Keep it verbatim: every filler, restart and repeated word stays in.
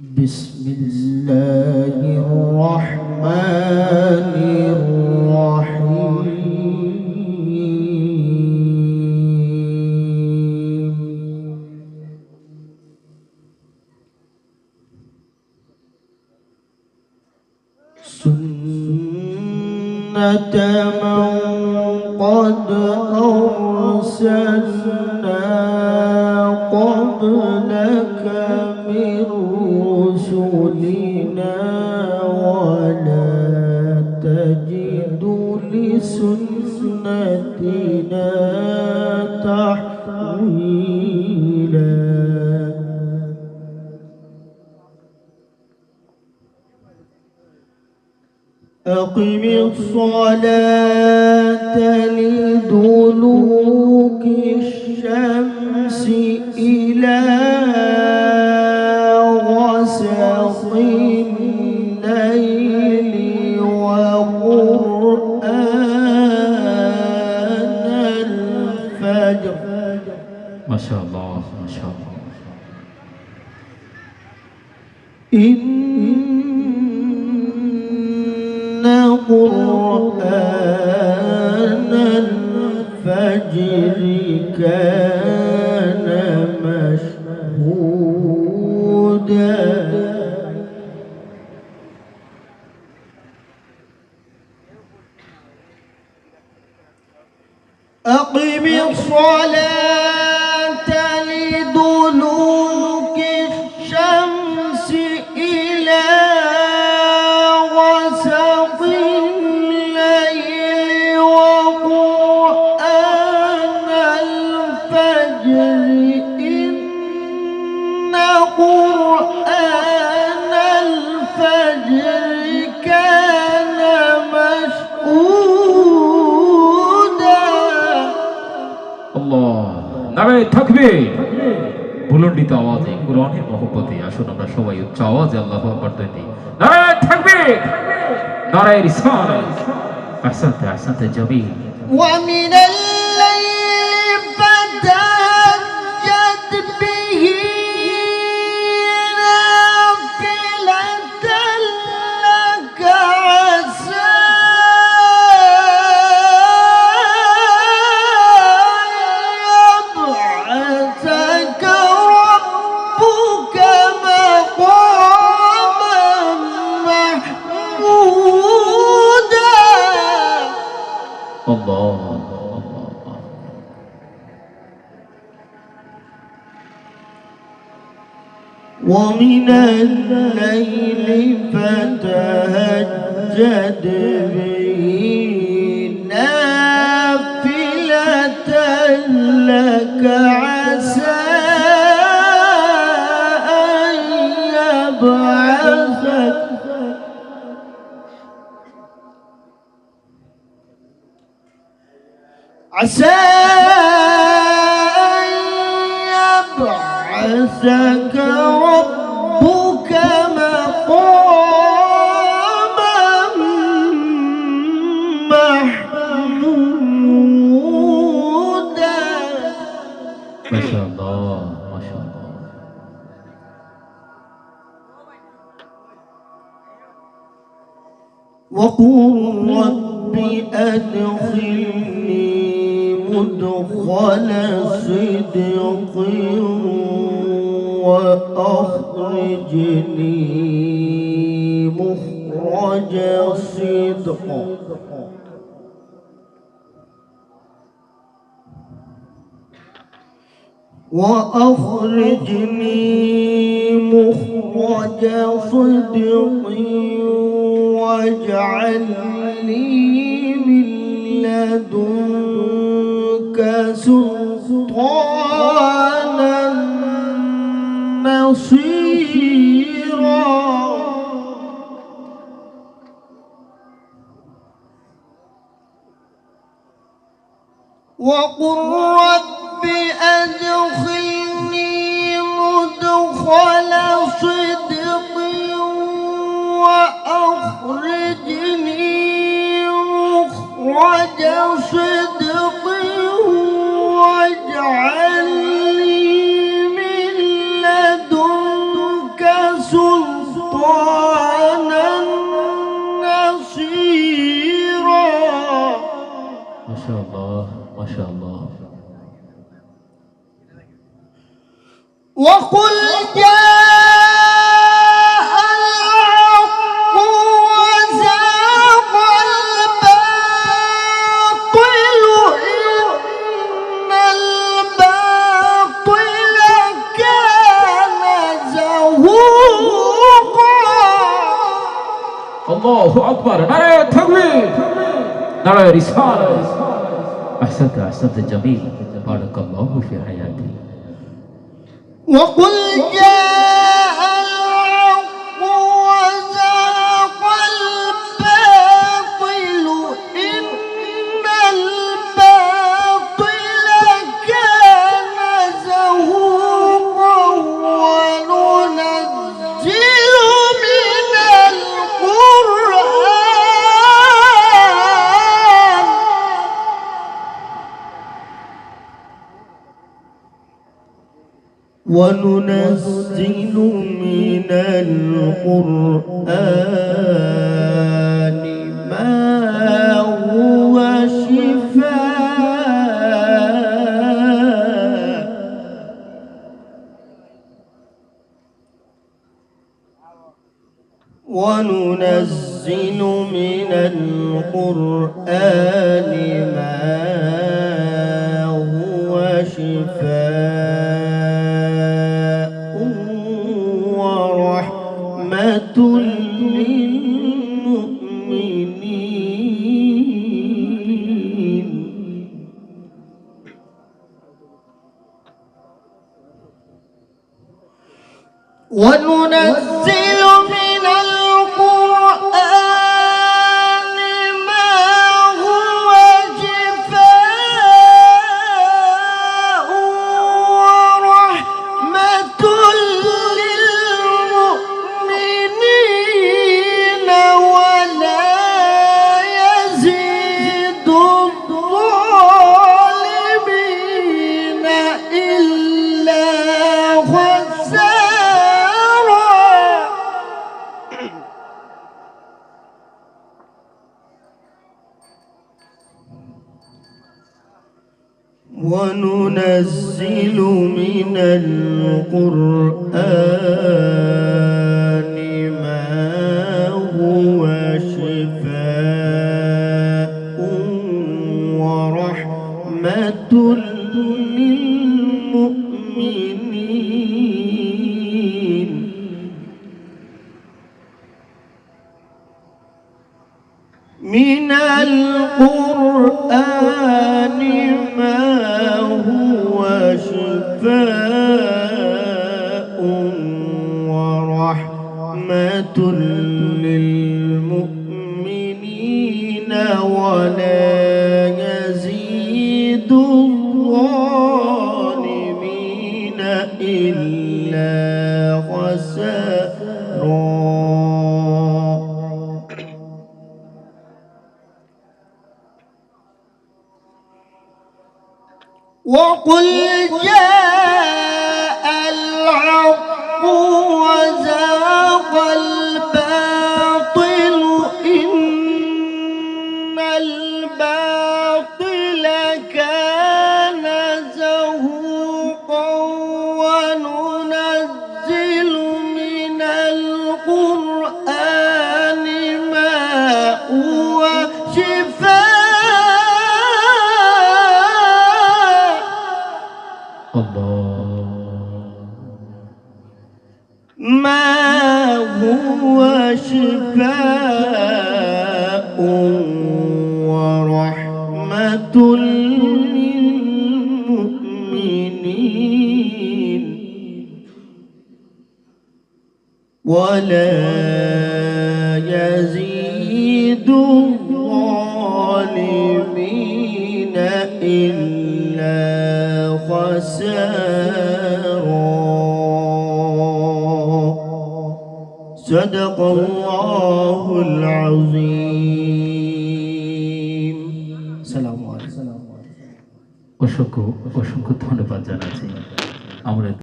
بسم الله الرحمن الرحيم. سنة من قد أرسلنا قبلك من رسلنا ولا تجد لسنتنا تحويلا. أقم الصلاة لدلوك الشمس إلى غسق الليل وقرآن الفجر. ما شاء الله، ما شاء الله. إن قرآن الفجر كان مشهودا. أقم الصلاة لدلوك الشمس إلى غسق الليل وقرآن الفجر. إن قرآن الفجر كان مشهودا. আল্লাহ। নারায়ে তাকবীর। বুলন্দিত আওয়াজে, কোরআনের মহব্বতে আসুন আমরা সবাই উচ্চ আওয়াজে আল্লাহু আকবার ধ্বনি দেই। নারায়ে তাকবীর। নারায়ে রিসালাত। আহসানতা, আহসানতা জামিল। ومن الليل فتهجد به نافلة لك عسى أن يبعثك ربك مقاما محمودا. আল্লাহ। ومن الليل فتهجد به نافلة لك عسى أن يبعثك عسى أن يبعثك ربك مقاما محمودا. ما شاء الله، ما شاء الله. وقل رب أدخلني مدخل صدق وأخرجني مخرج صدق. وأخرجني مخرج صدق واجعل لي من لدنك سلطانا نصيرا. وقل رب أدخلني مدخل صدق وأخرجني مخرج صدق واجعل لي من لدنك سلطانا وقل جاء الحق وزهق الباطل إن الباطل كان زهوقا. الله أكبر. نعرہ تکبیر، نعرہ رسالت. أحسنت، أحسنت جميل. بارك الله في حياتك. وقل جاء الحق وزهق الباطل إن الباطل كان زهوقا. وننزل من القرآن وننزل من القرآن ما هو شفاء وننزل من القرآن ما هو شفاء ورحمة للمؤمنين. وننزل من القرآن ما هو شفاء ورحمة للمؤمنين ولا يزيد الظالمين إلا خسارا. وننزل من القرآن ما هو شفاء ورحمة للمؤمنين. من القرآن ما هو شفاء ورحمة للمؤمنين ولا يزيد الظالمين إلا خسارا. وقل جاء الحق وزهق الباطل إن الباطل كان زهوقا. وننزل من القرآن ما هو شفاء. الله. ما هو شفاء ورحمة للمؤمنين. ولا يزيد الظالمين إلا خسارا. صدق الله العظيم. السلام عليكم. অসংখ্য, অসংখ্য ধন্যবাদ জানাচ্ছি আমাদের